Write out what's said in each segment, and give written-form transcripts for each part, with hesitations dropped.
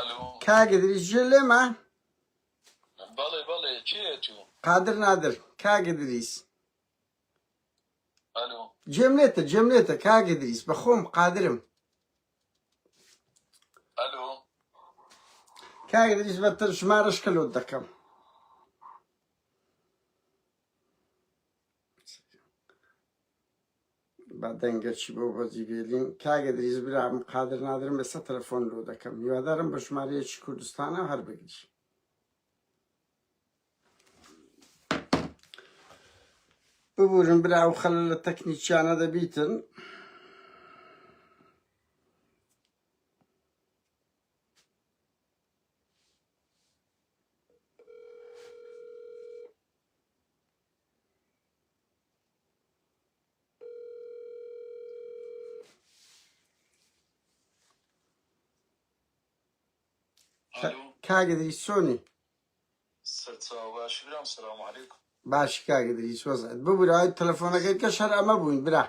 ئەلۆ. کاک ئیدریس گوێ لێمە؟ بەڵێ بەڵێ کێیە تو؟ قادر نادر کاک ئیدریس. ئەلۆ. گوێم لێتە گوێم لێتە کاک ئیدریس بەخۆم قادرم. ئەلۆ. کاک ئیدریس بە ژمارەش کە لۆت دەکەم. با دەنگەکی بۆ بەجی بێلین کاک ئیدریس برام قادر نادرم ئێستا تەلەفۆن لۆ دەکەم هیوادارم بە ژمارەیەکی کوردستانە هەر بگری. ببورن برا ئەو خەلەلە تەکنیکیانە دەبیتن. کاک ئیدریس چۆنی؟ سەرچاو باشی برام سلام علیکم. باشی کاک ئیدریس وەزعت ببورە ئەی تەلەفۆنەکەی کەش هەر ئەمە بووین برا.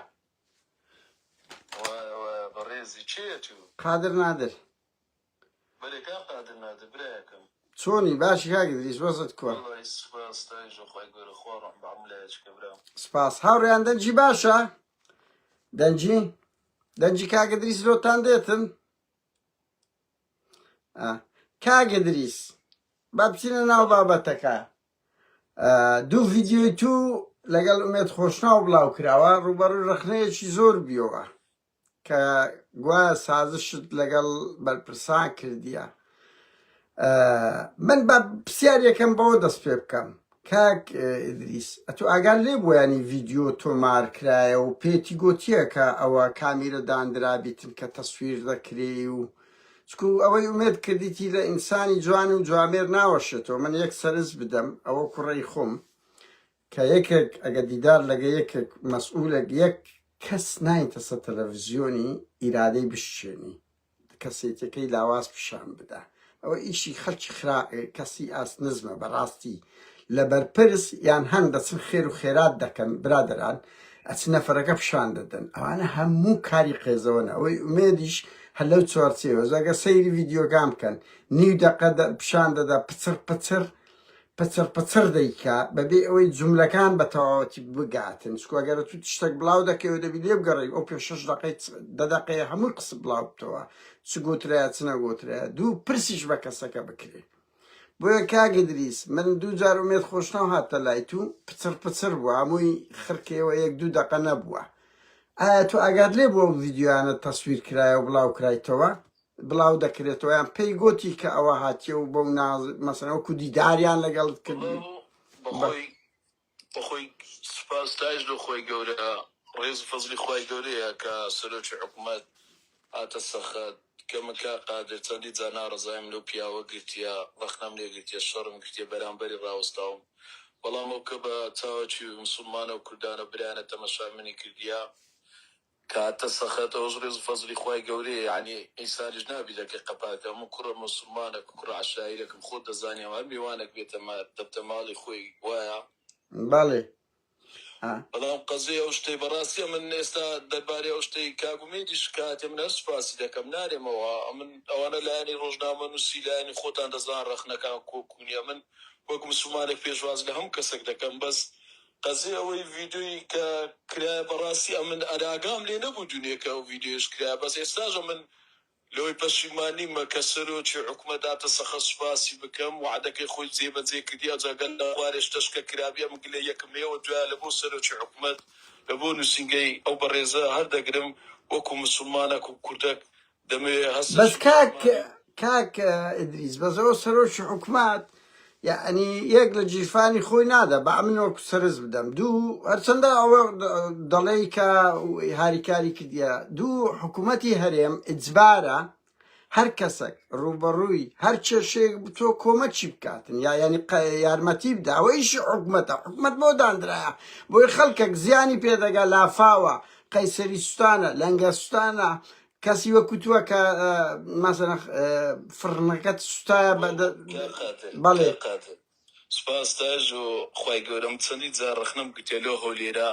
وایە وایە بەڕێزی کێیە تو؟ قادر نادر. بەرێ کاک قادر نادر برایەکەم. چۆنی باشی کاک ئیدریس وەزعت کوە؟ وەڵایی سوپاس تایژ و خوای گەورە خوا ڕەحم بە هەموو لایەکی کە برام. سپاس هاوڕێیان دەنگی باشە؟ دەنگی دەنگی کاک ئیدریس لۆتان دێتن؟ کاک ئیدریس با بچینە ناو بابەتەکە دوو ڤیدیۆی تو لەگەڵ ئومێد خۆشناو بڵاو کراوە ڕوبەڕووی ڕەخنەیەکی زۆر بیەوە کە گوایە سازشت لەگەڵ بەرپرسان کردیە من بە پرسیار یەکەم بەوە دەست پێ بکەم کاک ئیدریس ئەتو ئاگات لێ بووە یانی ڤیدیۆ تۆمار کرایە و پێتی گۆتیە کە ئەوە کامیرە داندرابیتن کە تەسویر دەکرێی و چکو ئەوەی ئومێد کردیتی لە ئینسانی جوان و جوامێر ناوەشێتەوە من یەک سەرنج بدەم ئەوە کوڕەی خۆم کە یەکێک ئەگە دیدار لەگە یەکێک مەسئولێک یەک کەس نایتە سەر تەلەڤزیۆنی ئیرادەی بشچێنی کەسێتیەکەی لاواز پیشان بدا ئەوە ئیشی خەلکی خرا کەسی ئاست نزمە بەڕاستی لە بەرپرس یان هەن دەچن خێر و خێرات دەکەن برادەران ئەچن نەفەرەکە پیشان دەدەن ئەوانە هەموو کاری قێزەوەنە ئەوەی ئومێدیش هەر لەو چوارچێوە ئەگەر سەیری ڤیدیۆکان بکەن نیو دەقە پیشان دەدا پچڕ پچڕ پچڕ پچڕ دەیکا بەبێ ئەوەی جوملەکان بە تەواوەتی بگاتن چکو ئەگەر تو شتێک بڵاو دەکەی و دەبی لێ بگەڕێی ئەو پێ شەش دەقەی دە دەقەیە هەمووی قسە بڵاو بتەوە چ گوترایە چ نەگوترایە دوو پرسیش بە کەسەکە بکرێ بۆیە کاک ئیدریس من دوو جار ئومێد خۆشناو هاتە لای تو پچڕ پچڕ بوو هەمووی خرکێوە یەک دوو دەقە نەبووە ئایا تو ئاگات لێ بووە ئەو ڤیدیۆیانە تەسویر کرایە و بڵاو کرایتەوە بڵاو دەکرێتەوە یان پێی گۆتی کە ئەوە هاتیە و بەو ناز مەسەلەن وەکو دیداریان لەگەڵت کردی بەخۆی بەخۆی سوپاس تاج لۆ خۆی گەورە ڕێز و فەزلی خوای گەورەیە کە سەرۆکی حکومەت هاتە سەخەت کە من کاک قادر چەندین جار ناڕەزایم لەو پیاوە گرتیە ڕەخنەم لێ گرتیە شەڕم گرتیە بەرامبەری ڕاوەستاوم بەڵام ئەو کە بە چاوەکی موسڵمانە و کوردانە برایانە تەمەشای منی کردیە کاتە سەخت ئەوەش ڕێز و فەزڵی خوای گەورەیە یەعنی ئینسانیش نابی دەکەی قەپاتە من کوڕە موسڵمانەک و کوڕە عەشایرەکم خۆت دەزانی هەر میوانەک بێتە دەبتە ماڵی خۆی وایە؟ بەڵێ ئا. بەڵام قەزیەی ئەو شتەی بەڕاستی ئەمن ئێستا دەربارەی ئەو شتەی کاک ئومێدیش کاتێ من هەر سوپاسی دەکەم نارێمەوە ئەمن ئەوانە لایەنی ڕۆژنامەنووسی لایەنی خۆتان دەزان ڕەخنەکان کۆکونیە من وەک موسڵمانێک پێشوازی لە هەموو کەسێک دەکەم بەس قەزیەی ئەوەی ڤیدۆی کە کرایە بەڕاستی ئەمن ئەراگام لێ نەبوو دونێ کە ئەو ڤیدۆیەش کرایە بەس ئێستاش ئەمن لەوەی پەشیمان نیمە کە سەرۆکی حکومەت هاتە سەخە سوپاسی بکەم وەعدەکەی خۆی جێ بەجێ کردی ئەوجا گەر لە خوارێ شتەشکە کرابی ئەمن گلە یەکم هەیە دوایە لە بۆ سەرۆکی حکومەت لە بۆ نوسینگەی ئەو بەڕێزە هەر دەگرم وەکو مسوڵمانەک و کوردەک دەمەوێ بەس هەستەکی کاک مسوڵمانی. کاک ئیدریس بەس ئەوە سەرۆکی حکومەت یەعنی یەک لە گیرفانی خۆی نادا با من وەکو سەرنج بدەم دوو هەرچەندە ئەوە دەڵێی کە هاریکاری کردیە دوو حکوومەتی هەرێم ئیجبارە هەر کەسێک ڕووبەڕووی هەر کێشەیەک بتۆ کۆمەکی بکاتن یا یعنی یارمەتی بدا ئەوە ئیشی حکومەتە حکومەت بۆ دانراە بۆی خەڵکێک زیانی پێدەگا لافاوە قەیسەری سوستانە لەنگە سوستانە کەسی وەکو تووە کە مەسەلەن فڕنەکەت سوتایە بە بەڵێ. سوپاس تاج و خوای گەورە من چەندین جار ڕەخنەم گرتیە لۆ هەولێرە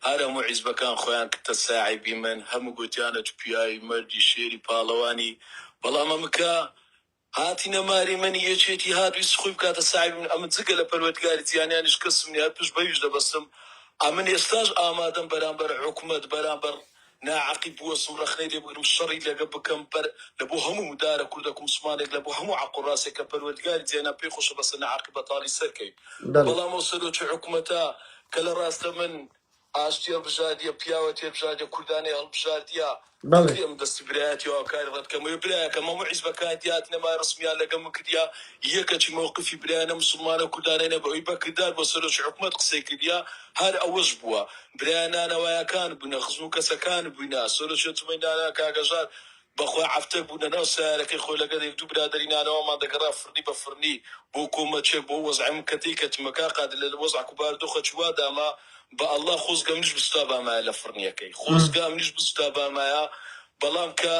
هەر هەموو حیزبەکان خۆیان کردە ساحیبی من هەموو گۆتیانە تو پیاوی مەردی شێری پاڵەوانی بەڵام ئەمکە. هاتینە ماری منی یەکێتی هات ویستی خۆی بکاتە ساحێبی من ئەمن جگە لە پەروەردگاری جیهانیانیش کەسم نیە هەر پشت بەویش دەبەستم ئەمن ئێستاش ئامادەم بەرامبەر حکومەت بەرامبەر ناعەقی بوەستم ڕەخنەی لێ بگرم شەڕی لەگە بکەم بەر لە بۆ هەموو مدارە کوردەک و موسڵمانێک لە بۆ هەموو عەق و ڕاستێک کە پەروەردگاری جیهانیان پێی خۆشە بەسەر ناعەقی بەتاڵی سەرکەوین بەڵێ. بەڵام ئەو سەرۆکی حکومەتە کە لە ڕاستە من ئاشتی هەڵبژاردیە، پیاوەتی هەڵبژاردیە، کوردانەی هەڵبژاردیە، بەڵێ. دەکرێ من دەستی برایەتی و هاوکاری ڕەت کەمەوە، برایەکەم هەموو حیزبەکانی دی هاتنە مای ڕسمیان لەگەڵ من کردیە، یەکەکی مەوقفی برایانە موسڵمانە و کوردانەی نەبوو، ئەوی بە کردار بۆ سەرۆکی حکومەت قسەی کردیە هەر ئەوەش بووە، برایە نانەوایەکان بووینە، خزم و کەسەکان بووینە، سەرۆکی ئەنجومەنی نانەوا کاک هەژار بەخوا عەفتەک بوو لەناو سەیارەکەی خۆی لەگەڵ یەک دوو برادەری نانەوامان دەگەڕا فڕنی بە فڕنی بۆ کۆمەچێک بۆ وەزعی من کە تێی کەتمە کاک قادر لە وەزعک و باردۆخەکی وا داما بە ئەڵا خۆزگە منیش بسوتابامایە لە فڕنیەکەی خۆزگە منیش بسوتابامایە بەڵام کە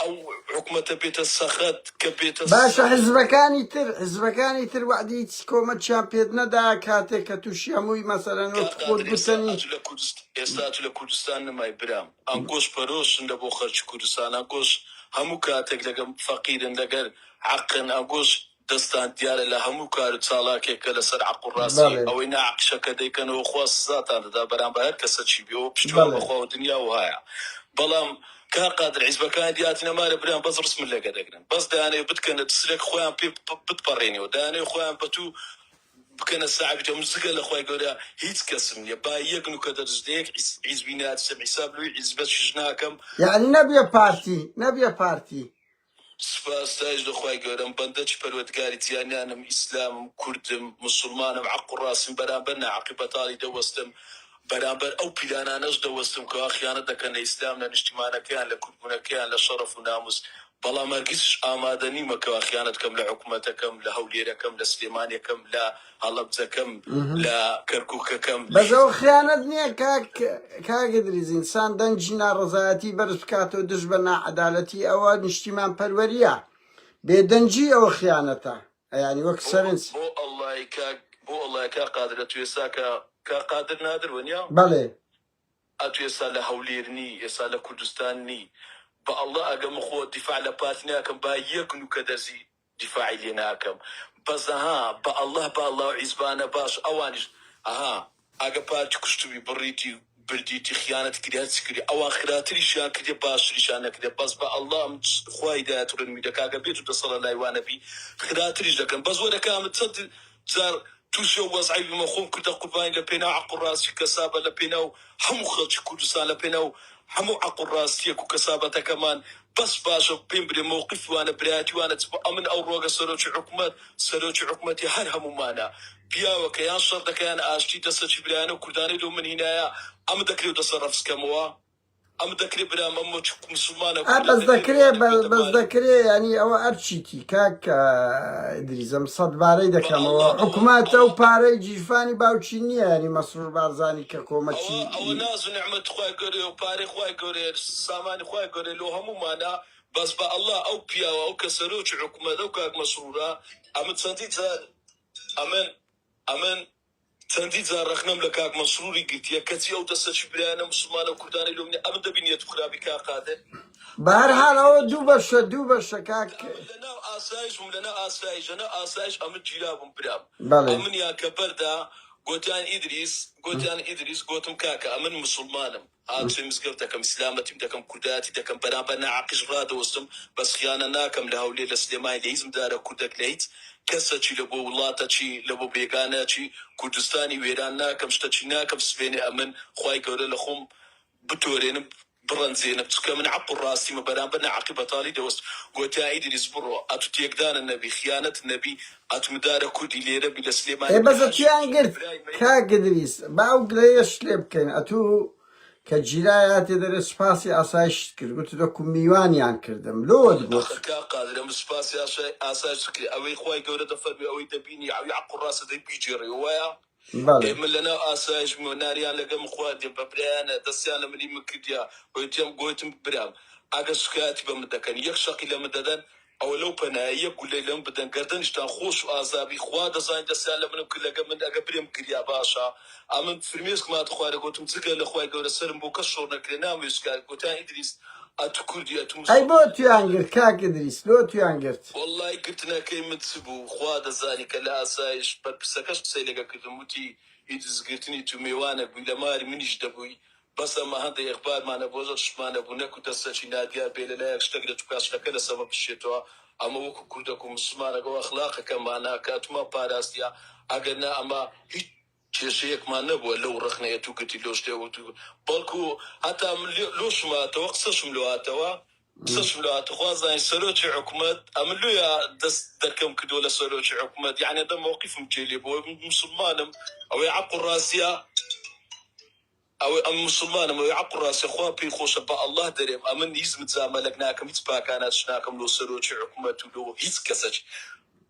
ئەو حکومەتە بێتە سەخت کە بێتە باشە حزبەکانی تر حزبەکانی تر وەعدی هیچ کۆمەکیان پێت نەدا کاتێک کە توشی هەمووی مەسەلەن وەک کاک خۆت قادر ئێستا گوتەنی ئەتو لە کوردست ئێستا ئەتو لە کوردستان نمای برام ئەنگۆش پەرۆشن لە بۆ خەرکی کوردستان ئەنگۆش هەموو کاتێک لەگە فەقیرن لەگەر عەقن ئەنگۆش دەستان دیارە لە هەموو کار و چاڵاکێک کە لەسەر عەق و ڕاستی بەڵێ. ئەوەی ناعەقیشە کە دەیکەنەوە خوا سزاتان دەدا بەرامبەر هەر کەسە چی بێ ئەوە پشتیوان بەڵێ. بەخوا و دنیا وهایە بەڵام کاک قادر حیزبەکانی دیاتینە مارە برام بەس ڕسمت لەگە دەگرن بەس دەیانەوێ بتکەنە دسرێک خۆیان پێ بتپەڕێنیەوە دەیانەوێ خۆیان بەتوو بکەنە ساحێبی تۆ من جگە لە خوای گەورە هیچ کەسم نیە با یەک نوکە دەرس لە یەک حیزبی ناچم حیساب لۆی حیزبەکیش ناکەم. یەعنی نەبیە پارتی نەبیە پارتی. سوپاس ستایش لە خوای گەورەم بەندەکی پەروەردگاری جیانیانم ئیسلامم کوردم موسوڵمانم عەق و ڕاستیم بەرامبەر ناعەقی بەتاڵی دەوەستم بەرامبەر ئەو پیلانانەش دەوەستم کەوا خیانەت دەکەن لە ئیسلام لە نیشتیمانەکەیان لە کوردبونەکەیان لە شەڕەف و ناموس بەڵام هەرگیزیش ئامادە نیمە کەوا خیانەت کەم لە حکومەتەکەم لە هەولێرەکەم لە سلێمانیەکەم لە هەڵەبجەکەم لە کەرکوکەکەم لە بەس هیچ ئەوە خیانەت نییە کاک کاک ئیدریس ئینسان دەنگی ناڕەزایەتی بەرز بکاتەوە دژ بە ناعەدالەتی ئەوە نیشتیمان پەروەریە بێدەنگی ئەوە خیانەتە یانی وەک بۆ سەرنج. بۆ اللە ی کاک بۆ اللە ی کاک قادر ئەتو ئێستا کە کاک قادر نادر وەنیە؟ بەڵێ. ئەتو ئێستا لە هەولێر نی ئێستا لە کوردستان نی بە اللە ئەگە من خۆ دیفاع لە پارتی ناکەم با یەک نوکە دەرزی دیفاعی لێ ناکەم بەس ئەها بە اللە بە اللە ئەو عیزبانە باش ئەوانیش ئەها ئەگە پارتی کوشتبی بڕیتی بردیتی خیانەت کردی هەرچی کردی ئەوان خراتریشیان کردیە باشتریشیان نەکردیە بەس بە اللە ئەمن خوا هیدایەت و ڕێنمووی دەکا گەر بێتو دەسەڵات لای وا نەبی خراتریش دەکەن بەس وەرە کا ئەمن چەند جار توشی ئەو وەزعەی بوومە خۆم کردە قوربانی لە پێناو عەق و ڕاستی کەسابە لە پێناو هەموو خەڵکی کوردستان لە پێناو هەموو عەق و ڕاستیەک و کەسابەتەکەمان بەس باشە پێم برێ مەوقیفی وانە برایەتی وانە چ بۆ ئەمن ئەو ڕۆگە سەرۆکی حکومەت سەرۆکی حکومەتی هەر هەموومانە پیاوەکە یان شەڕ دەکا یان ئاشتی دەسەکی برایانە و کوردانەی لۆ من هینایە ئەمن دەکرێ و دەسە ڕەفز کەمەوە ئەمن دەکرێ برام ئەم وەک موسڵمانە ئا کوردە بەس دەکرێ دەکرێ لۆ بەس دەبێتە بەس مارف. دەکرێ یانی ئەوە ئەرچیتی کاک ئیدریس ئەم سەدبارەی بە دەکەمەوە اللە ئەوە حکومەت ئەو ئەوە پارەی گیرفانی باوکی نییە یانی مەسرور بارزانی کە ئەوە کۆمەکی ئەوە ناز و نیعمەت خوای گەورەیە و پارەی خوای گەورەیە سامانی خوای گەورەیە لۆ هەموومانە بەس بە اللە ئەو پیاوە ئەو کە سەرۆکی حکومەت ئەو کاک مەسرورە ئەمن چەندین جار ئەمن ئەمن چەندین جار ڕەخنەم لە کاک مەسروری گرتیە کەچی ئەو دەسەکی برایانە موسڵمانە و کوردانەی لۆم نیە ئەمن دەبی نیەت خرابی کاک قادر بە هەر ئەمن حاڵ دەبی ئەوە نیەت دوو بەشە دوو بەشە کاک ئەمن لە ناو ئاسایش بووم لە ناو ئاسایش لە ناو ئاسایش ئەمن گیرا بووم برام بەڵێ ئەمنیان کە بەردا گۆتیان ئیدریس گۆتیان ئیدریس گۆتم کاکە ئەمن موسڵمانم هاتووی مزگەوت دەکەم ئیسلامەتیم دەکەم کوردایەتی دەکەم بەرامبەر ناعەقیش ڕادەوەستم بەس خیانە ناکەم لە هەولێر لە سلێمانی لە هیچ مدارە کوردەک لە هیچ کەسەکی لە بۆ وڵاتەکی لە بۆ بێگانەکی کوردستانی وێران ناکەم شتەکی ناکەم سبێنێ ئەمن خوای گەورە لە خۆم بتۆرێنم بڕەنجێنم چونکە من عەق و ڕاستیمە بەرامبەر ناعەقی بەتاڵی دەوەست گۆتیان ئیدریس بڕۆ ئەتو تێکدانە نەبی خیانەت نەبی ئەتو مدارە کوردی لێرە بی لە ئێ سلێمانی بی بەس لە هەر ئەتویان شوێنێکی گرت برای مەی کاک ئیدریس با ئەو گلەیەشت لێ بکەین ئەتوو کە گیرای هاتیە دەرێ سوپاسی ئاسایشت کرد گوتت وەکو میوانیان کردم لۆ وەت گوت؟ ئەخر کاک قادر ئەمن سوپاسی ئاسایش بکرێ ئەوەی خوای گەورە دەفەرموێ ئەوەی دەبینی ئەوی عەق و ڕاستە دەی بیگێڕیەوە وایە؟ بەڵێ. ئێ من لەناو ئاسایش بوومە ناریان لەگەم خواردیە بە برایانە دەستیان لە ملی من کردیە گۆتیان گۆتم برام ئەگەر سوکایەتی بە من دەکەن یەک شەقی لە من دەدەن ئەوە لەو پەنایە یەک گولەی لە من بدەن گەردەنیشتان خۆش و ئازابی خوا دەزانی دەستیان لە منم کرد لەگە من ئەگە برێم گریا باشە ئەمن فرمێسکم هاتە خوارێ گۆتم جگە لە خوای گەورە سەرم بۆ کەس شۆڕ نەکرێ نامەوێ سوکایەتی گۆتیان ئیدریس. ئەتو کوردی ئەتو ئەی بۆ مسوڵمانی. تویان گرت کاک ئیدریس لۆ تویان گرت؟ وەڵای گرتنەکەی من چ بوو خوا دەزانی کە لە ئاسایش بەرپرسەکەش قسەی لەگە کردم وتی ئیدریس گرتنی تو مێوانەک بووی لە ماری منیش دەبووی بەس ئەمە هەندێ ئیخبارمان نەبوو ڕەشمان نەبوو نەکو دەستەکی نادیار بێ لەلایەک شتەک لە توکا شتەکە لە سەمە بشێتەوە ئەمە وەکو کوردەک و مسوڵمانەک ئەو ئەخلاقەکەمانە کە ئەتومان پاراستیە ئەگەر نا ئەمە هیچ کێشەیەکمان نەبووە لەو ڕەخنەیە تو گرتی لۆ شتێ وتو بەڵکو هەتا من لۆشم هاتەوە قسەشم لۆ هاتەوە قسەشم لۆ هاتە خوا زانی سەرۆکی حکومەت ئەمن لۆیە دەست دەرکەم کردووە لە سەرۆکی حکومەت یەعنی دە مەوقیفم جێ لێ بووە من مسوڵمانم ئەوەی عەق و ڕاستیە ئەوەی ئەمن موسڵمانم ئەوەی عەق ڕاستە خوا پێی خۆشە بە اللە دەرێم ئەمن هیچ مجامەلەک ناکەم هیچ پاکاناتش ناکەم لۆ سەرۆکی حکومەت و لۆ هیچ کەسەک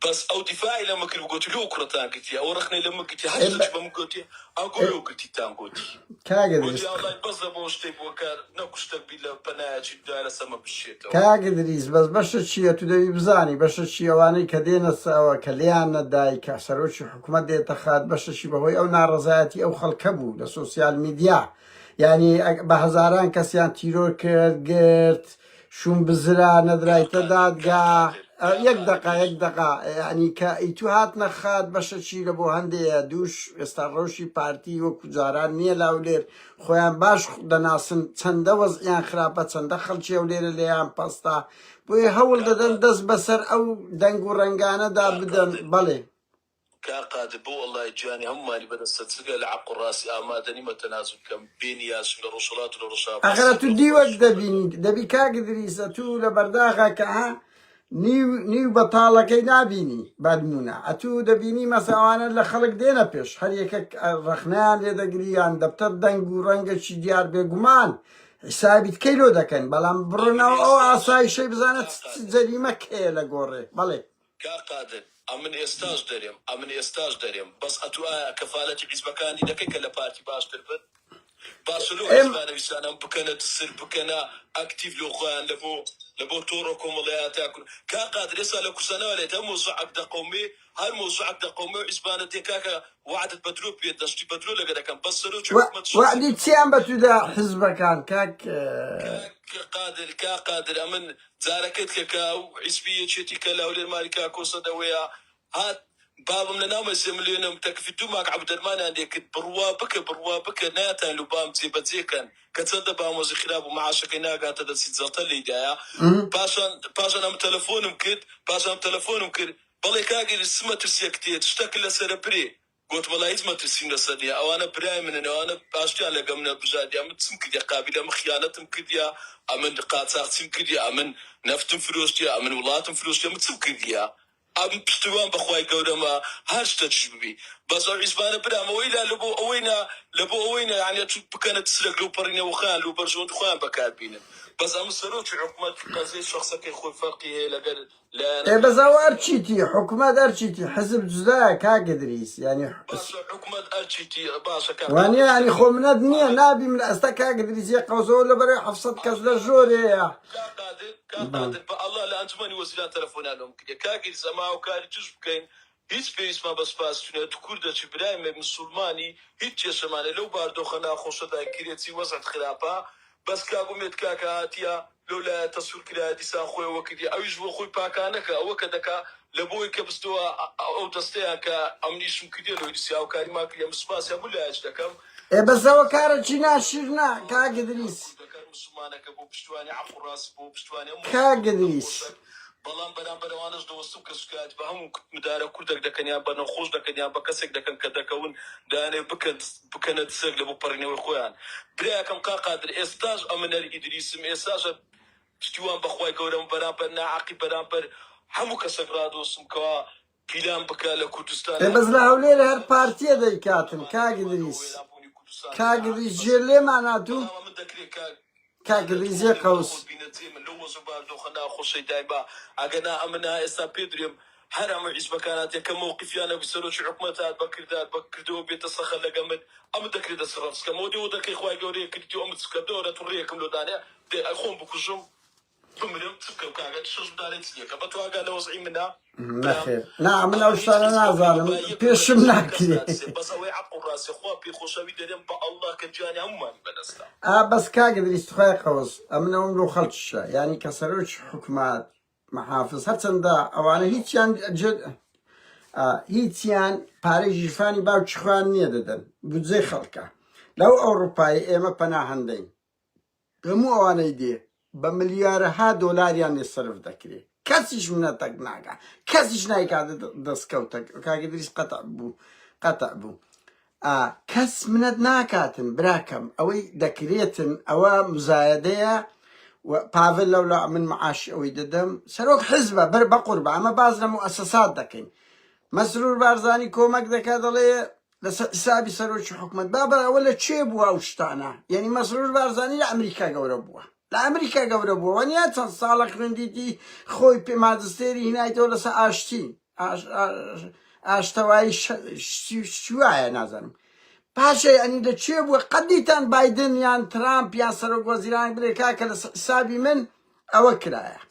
بەس ئەو دیفاعی لە من کرد گۆتی لۆ ئەو کوڕەتان گرتیە ئەوە ڕەخنەی لە من گرتی هەر ئێ شتەکی بە من گۆتی ئەگۆ لۆ گرتیتان گۆتی کاک گۆتی ئیدریس ئەڵای بەس لە بۆ شتێک بووە کە نەکوشتەک بی لە پەنایەکی دایە سەمە بشێتەوە. کاک ئیدریس بەس بەشە چیە تو دەبی بزانی بەشە چی ئەوانەی کە دێنە سەوە کە لێیان نەدای کە سەرۆکی حکومەت دێتە خات بەشەشی بەهۆی ئەو ناڕەزایەتی ئەو خەڵکە بوو لە سۆسیال میدیا یعنی بە هەزاران کەسیان تیرۆر کرد گرت شوم بزرا کاک نەدرایتە قادر کاک دادگا قادر کاک یەک قادر دەقە یەک دەقە یعنی کە ئیتو هاتنە خات بەشەکی لە بۆ هەندەیە دووش ئێستا ڕەوشی پارتی وەکو جاران نییە لە هەولێر خۆیان باش دەناسن چەندە وەزعیان خراپە چەندە خەڵکی هەولێرە لێیان پەستە بۆیە هەوڵ کاک دەدەن قادر دەست بەسەر ئەو دەنگ و ڕەنگانەدا کاک بدەن قادر بەڵێ. کاک قادر بۆ وەڵای گیانی هەموومانی بەدەستە جگە لە عەق و ڕاستی ئامادە نیمە تەنازول بکەم بێ نیازشم لە ڕۆژهەڵات و لە ڕۆژئاوا ئەخر ئەتو سەر بە دیوەک خۆشم دەبینی دەبی کاک ئیدریس ئەتو لە بەرداغا کە ها نیو نیو بەتاڵەکەی نابینی بەنمونە ئەتو دەبینی مەسە ئەوانە لە خەڵک دێنە پێش هەر یەکەک ڕەخنەیان لێ دەگری یان دەبتە دەنگ و ڕەنگەکی دیار بێگومان حیسابی تکەی لۆ دەکەن بەڵام ئەمن بڕۆنەوە ئەو ئێستاش ئاسایشەی بزانە کاک چ قادر جەریمە کەیە لە گۆڕێ بەڵێ. کاک قادر ئەمن ئێستاش دەرێم ئەمن ئێستاش دەرێم بەس ئەتو ئایا کەفالەتی حیزبەکانی دەکەی کە لە پارتی باشتر بن باشە لۆ ئێم حیزبانە ویستانە بکەنە دسر بکەنە ئەکتیڤ لۆ خۆیان لە بۆ لە بۆ تۆڕە کۆمەڵایەتیا کور کاک قادر ئێستا لە کوردستانەوە لێت هەر مۆزوعەک دەقەومێ هەر مۆزوعەک دەقەومێ و حیزبانە دێ کاکە وەعدت بە درۆ پێ دەشتی بە درۆ لەگە دەکەم بەس سەرۆکی وە حکومەت وەعدی شخصەکە چیان بە تو دا حیزبەکان کاک کاک قادر کاک قادر ئەمن جارەکەت کە کە ئەو حیزبی یەکێتی کە لە هەولێر ماری کاک کۆسە دەوەیە هات بابم لە ناو مەسێ ملیۆنم تەکفی دوو ماک عەبد دەرمانیان لێ کرد بڕوا بکە بڕوا بکە ناتان لو بام جێ بەجێ کەن کە چەندە بامۆزی خراپ و معاشەکەی ناگاتە دەستی جەڵتە لێی دایە پاشان پاشان ئەم تەلەفۆنم کرد پاشان ئەم تەلەفۆنم کرد بەڵێ کاک ئیدریس چ مەترسیەک تێت شتەک لەسەرە برێ گۆتم وەڵا هیچ مەترسیم لەسەر نیە ئەوانە برای منن ئەوانە ئاشتیان لەگەڵ منە بژاردیە ئەمن چم کردیە قابیلە ئەمن خیانەتم کردیە ئەمن قاچاخچیم کردیە ئەمن نەفتم فرۆشتیە ئەمن وڵاتم فرۆشتیە ئەمن چم کردیە ئەمن پشتیوان بەخوای گەورەمە هەر شتەکیش ببی بەس ئەو حیزبانە برام ئەوەی لا لەبۆ ئەوەی نا لەبۆ ئەوەی نا یانی ئەچوو بکەنە تسرەک لەو پەڕینەوە خۆیان لۆ بەرژەوەندی خۆیان بەکار بینن بەس ئەمن سەرۆکی حکومەت قەزیەی شەخسەکەی خۆی فەرقی هەیە لەگەر ئێ بەس ئەوە ئەرچیتی حکومەت ئەرچیتی حزب جودایە کاک ئیدریس یانی باشە حکومەت ئەرچیتی باشە کاک وانیە قادر یانی خۆ منەت نییە نابی من ئەستا کاک ئیدریس یە قەوسەوە لە بەرەی 700 کەس لە ژۆرێیە کاک قادر کاک قادر بە ئەڵا لە ئەنجومەنی وەزیران تەلەفۆنیان لۆم کردیە کاک ئیدریس ئەمە هاوکاری توش بکەین هیچ پێویستمان بە سوپاس تو نیە تو کوردەکی برای مەی مسوڵمانی هیچ کێشەمانە لەو باردۆخە ناخۆشەدای کرێچی وەزعت خراپە بەس کاک ئومێد کاکە هاتیە لەو لایە تەسور کرایە دیسان خۆی ئەوە کردیە ئەویش بۆ خۆی پاکانەکە ئەوە کە دەکا لە بۆی کە بستەوە ئەو دەستەیان کە ئەمن ئیشم کردیە لۆی دیسی هاوکاریمان کردیە من سوپاسی هەموو لایەک دەکەم ئێ بەس ئەوە کارەکی ناشیرنە کاک ئیدریس. کوردەکان موسڵمانەکە بۆ پشتوانی عەق و ڕاست بۆ پشتوانی هەموو کاک ئیدریس. نەخۆشەک بەڵام بەرامبەر ئەوانەش دەوەستم کە سوکایەتی بە هەموو مدارە کوردەک دەکەن یان بە نەخۆش دەکەن یان بە کەسێک دەکەن کە دەکەون دەیانەوێت بکەن بکەنە دزێک لە بۆ پەڕینەوەی خۆیان برایەکەم کاک قادر ئێستاش ئەمن هەر ئیدریسم ئێستاش هەر پشتیوان بەخوای گەورەم بەرامبەر ناعەقی بەرامبەر هەموو کەسێک ڕادۆستم کەوا پیلان بکە لە کوردستان ئێ بەس لە هەولێر هەر پارتیە دەیکاتن کاک ئیدریس کاک ئیدریس جێ لێمان هاتوو کاک ئیدریس یەک قەوس. ئەگەنا ئەمن ها ئێستا پێ درێم هەر هەموو حیزبەکانات یەکەم مەوقیفیان نەبوو سەرۆکی حکومەت هات بە کردار بە کردەوە بێتە سەخە لەگە من ئەمن دەکرێ دەست ڕەفز کەم ئەوە دێ دەکەی خوای گەورەیە کردی ئەمن چ کەم دەوەرە تو ڕێیەکم لۆ دانێ دێ ئەی خۆم بکوژم. بمرم چ بکەم کاکە شەش دانەی چ لێکە بە تو ئاگا لە وەزعی منە برام نەخێر نا من ئەمن ئەو هیچ شتانە کەس کەوتنی نازانم با یەک پێشم بە هیچ کەس ناکرێ. ناترسێ بەس ئەوەی عەقڵ ڕاستێ خوا پێ خۆشەوی دەرێم بە اللە کە گیانی هەموومانی بەدەستە. ئا بەس کاک ئیدریس توخوای قەوس ئەمن ئەوم لۆ خەڵکیشە یانی کە سەرۆکی حکومات محافز هەرچەندە ئەوانە هیچیان جێ ئا، هیچیان پارەی ژیرفانی باوکی خۆیان نییە دەدەن بودجەی خەڵکە لەو ئەوڕوپای ئێمە پەناهەندەین هەموو ئەوانەی دێ بە ملیارەها دۆلاریان لێ سەرف دەکرێ کەسیش منەتەک ناکا کەسیش نایکاتە دەستکەوتەک کاک ئیدریس قەتع بوو قەتع بوو ئا کەس منەت ناکاتن براکەم ئەوەی دەکرێتن ئەوە مزایەدەیە و پاڤل لەولا من معاشی ئەوەی دەدەم سەرۆک حزبە بەر بەقوربە ئەمە باز لە موئەسەسات دەکەین مەسرور بارزانی کۆمەک دەکات دەڵێ لەسەر حسابی سەرۆکی حکومەت بابە ئەوە لە کێ بووە ئەو شتانە یعنی مەسرور بارزانی لە ئەمریکا گەورە بووە لە ئەمریکا گەورە بووە وەنیا چەند ساڵە خوێندیتی خۆی پێ ماجستێری هینایتەوە لەسەر ئاشتی ئاشتەوایی شوایە نازانم باشە یعنی لە کێ بووە قەت دیتان بایدن یان ترامپ یان سەرۆک وەزیران بڵێ کاکە لەسەر حسابی من ئەوە کرایە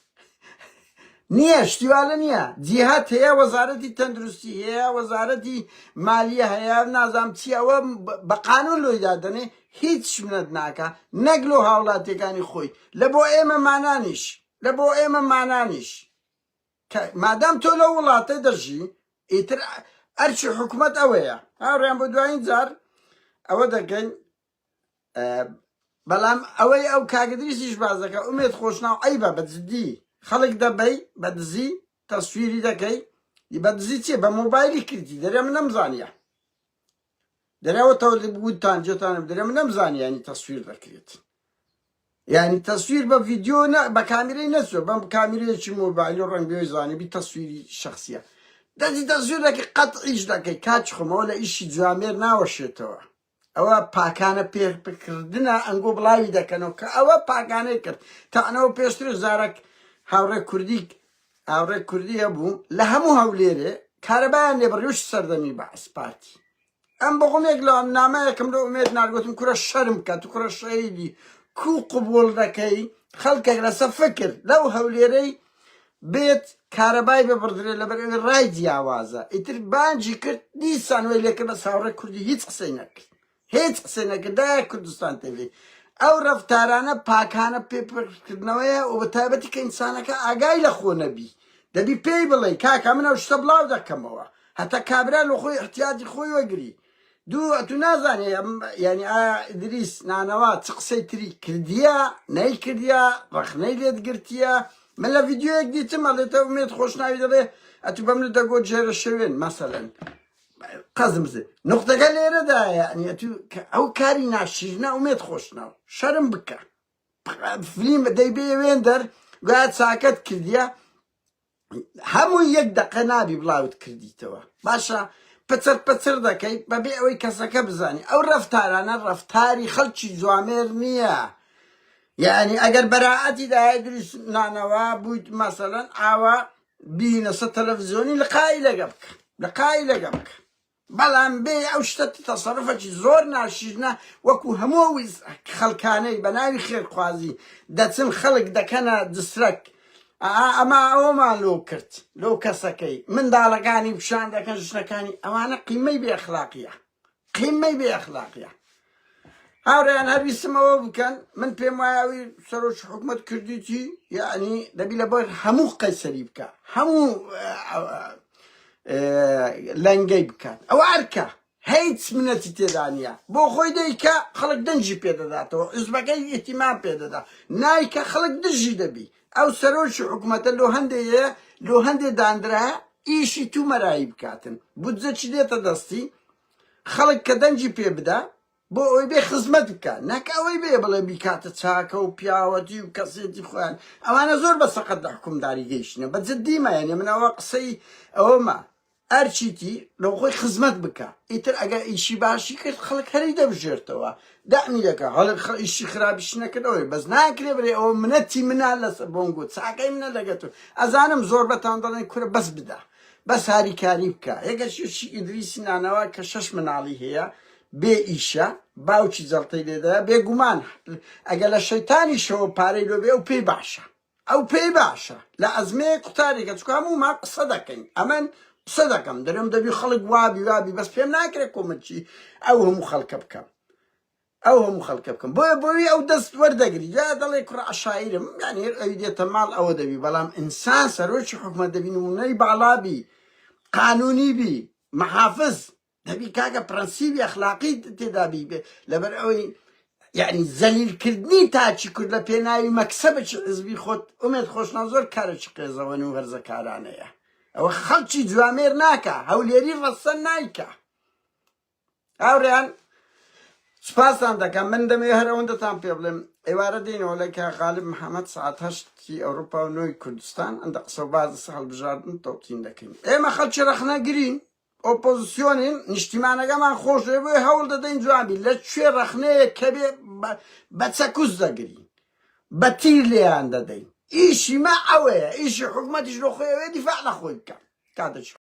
نییە شتی والە نییە جیهات هەیە وەزارەتی تەندروستی هەیە وەزارەتی مالیە هەیە نازام چی ئەوە بە قانون لۆی دادەنێ هیچ منەت ناکە نەک لۆ هاوڵاتیەکانی خۆی لە بۆ ئێمە مانانیش لە بۆ ئێمە مانانیش کە مادام تۆ لەو وڵاتە دەژی ئیتر ئەرکی حکومەت ئەوەیە هاوڕێیان بۆ دوایین جار ئەوە دەکەین بەڵام ئەوەی ئەو کاک ئیدریسیش باس دەکا ئومێد خۆشناو عەیبە بە جدی خەڵک دەبەی بە دزی تەسویری دەکەی بە دزی چیە بە مۆبایلی کردی دەرێ من نەمزانیە دەرەوە تەوە وتان جێتان دەرێ من نەمزانی ینی تەسویر دەکرێت یعنی تەسویر بە ڤیدیۆ نە بە کامیرەی نەچوە بەم کامیرەیەکی مۆبایل و ڕەنگ بێ زانی بی تەسویری شخصیە دەزی تەسویر دەکەی قەتعیش دەکەی کاچ خۆمەوە لە ئیشی جوامێر ناوەشێتەوە ئەوە پاکانە پێکردنە ئەنگۆ بڵاوی دەکەنەوە کە ئەوە پاکانەی کرد تانەوە پێشتر زارەک هاوڕێ کوردی هاوڕێ کوردی هەبوو لە هەموو هەولێرێ کارەبایان لێ بڕیوش سەردەمی بەعس پارتی ئەم بەغمێک لە نامەیەکم لە ئومێد نارگوتم کورە شەرم بکە تو کوڕە شەهیدی کو قبوڵ دەکەی خەڵکێک لەسەر فکر لەو هەولێرەی بێت کارەبای ببڕدرێت لەبەر ئەوەی ڕای جیاوازە ئیتر بانگی کرد دیسان وەی لێکرد بەس هاوڕێ کوردی هیچ قسەی نەکرد هیچ قسەی نەکرد دایە کوردستان تێڤی ئەو ڕەفتارانە پاکانە پێپڕکردنەوەیە و بە تایبەتی کە ئینسانەکە ئاگای لە خۆ نەبی دەبی پێی بڵێ کاکە من ئەو شتە بڵاو دەکەمەوە هەتا کابرا لە خۆی احتیاجی خۆی وەگری دوو ئەتو نازانی یانی ئایا ئیدریس نانەوا چ قسەی تری کردیە نەیکردیە ڕەخنەی لێت گرتیە من لە ڤیدیۆیەک دیتم ئەڵێتە ئومێد خۆشناوی دەڵێ ئەتو بەمن دەگۆ جێرە شەوێن مەسەلەن قەزم زێ نقطەکە لێرەدایە یعنی ئەتو ئەو کاری ناشیرنە ئومێد خۆشناو شەرم بکە فلیم دەیبێ وێندەر گویا چاکەت کردیە هەموو یەک دەقە نابی بڵاوت کردیتەوە باشە پچڕ پچڕ دەکەی بەبێ ئەوەی کەسەکە بزانی ئەو ڕەفتارانە ڕەفتاری خەڵکی جوامێر نییە یعنی ئەگەر بەراعەتی دایە دروست نانەوە بوویت مەسەلەن ئاوا بینەسە تەلەڤزیۆنی لقایی لەگە بکە لقایی لەگە بکە بەڵام بێ ئەو شتە تەسەروفەکی زۆر ناشیرنە وەکو هەموو ئەو خەڵکانەی بە ناوی خێرخوازی دەچن خەڵک دەکەنە دسرەک ئا ئەمە ئەوەمان لۆ کرد لۆ کەسەکەی منداڵەکانی پیشان دەکەن ژنەکانی ئەوانە قیمەی بێ ئەخلاقیە قیمەی بێ ئەخلاقیە هاوڕێیان هەر ویستم ئەوە بکەن من پێم وایە ئەوی سەرۆکی حکومەت کردیتی یعنی دەبی لەبەر هەموو قەیسەری بکە هەموو لەنگەی بکات ئەوە ئەرکە هیچ منەتی تێدا نییە بۆ خۆی دەیکە خەڵک دەنگی پێدەداتەوە حزبەکەی ئیهتیمام پێدەدا نایکە خەڵک دژی دەبی ئەو سەرۆکی حکوومەتە لۆ هەندێ لۆ هەندێ دانرا ئیشی تو مەرایی بکاتن بودجەکی دێتە دەستی خەڵک کە دەنگی پێ بدا بۆ ئەوەی بێ خزمەت بکا نەک ئەوەی بێ بڵێ بیکاتە چاکە و پیاوەتی و کەسێتی خۆیان ئەوانە زۆر بە سەقەت لە حکومداری گەیشتنە بە جدی مایەنێ من ئەوە قسەی ئەوەمە ئەرچیتی لە خۆی خزمەت بکە ئیتر ئەگەر ئیشی باشی کرد خەڵک هەری دەبژێرتەوە دەعمی دەکا هەڵک ئیشی خراپیش نەکرد ئەوەی بەس ناکرێ بڵێ ئەوە منەتی منە لەسەر بۆنگۆ چاکەی منە لەگەت و ئەزانم زۆربەتان دەڵێن کورە بەس بدە بەس هاریکاری بکە یەکەشی ئیدریسی نانەوا کە شەش مناڵی هەیە بێ ئیشە باوکی جەڵتەی لێدایە بێگومان ئەگەر لە شەیتانیشەوە پارەی لۆ بێ ئەو پێی باشە. ئەو پێی باشە لە ئەزمەیەک قوتارێکە چونکە هەموومان قسە دەکەین ئەمن قسە دەکەم دەرێم دەبی خەڵک وابی وابی بەس پێم ناکرێت کۆمەکی ئەو هەموو خەڵکە بکەم ئەو هەموو خەڵکە بکەم بۆیە بۆوی ئەو دەست وەردەگری یا دەڵێ کوڕە عەشایرم یانی هەر ئەوی دێتە ماڵ ئەوە دەبی بەڵام ئینسان سەرۆکی حکومەت دەبی نمونەی باڵا بی قانونی بی محافز دەبی کاکە پرەنسیبی ئەخلاقی تێدا بی لەبەر ئەوەی یعنی زەلیلکردنی تاکی کورد لە پێناوی مەکسەبێکی حزبی خۆت ئومێد خۆشناو زۆر کارێکی قێزەوەن و هەرزەکارانەیە ئەوە خەڵکی جوامێر ناکا هەولێری ڕەسەن نایکا هاوڕێیان سوپاستان دەکەم من دەمەوێت هەر ئەوەندەتان پێ بڵێم ئێوارە دێنەوە لای کاک غالب محەمەد سەعات هەشتی ئەوروپا و نۆی کوردستان ئەندە قسە و باس لەسەر هەڵبژاردن تەوتین دەکەین ئێمە خەڵکی ڕەخنەگرین ئۆپۆزیسیۆنین نیشتیمانەکەمان خۆش دەوێت بۆیە هەوڵ دەدەین جوان بین لە کوێ ڕەخنەیەک کە بێ بە چەکوز دەگرین بە تیر لێیان دەدەین ئیشی مە ئەوەیە ئیشی حکومەتیش لۆ خۆی ئەوەیە دیفاع لە خۆی بکات کاتێکی.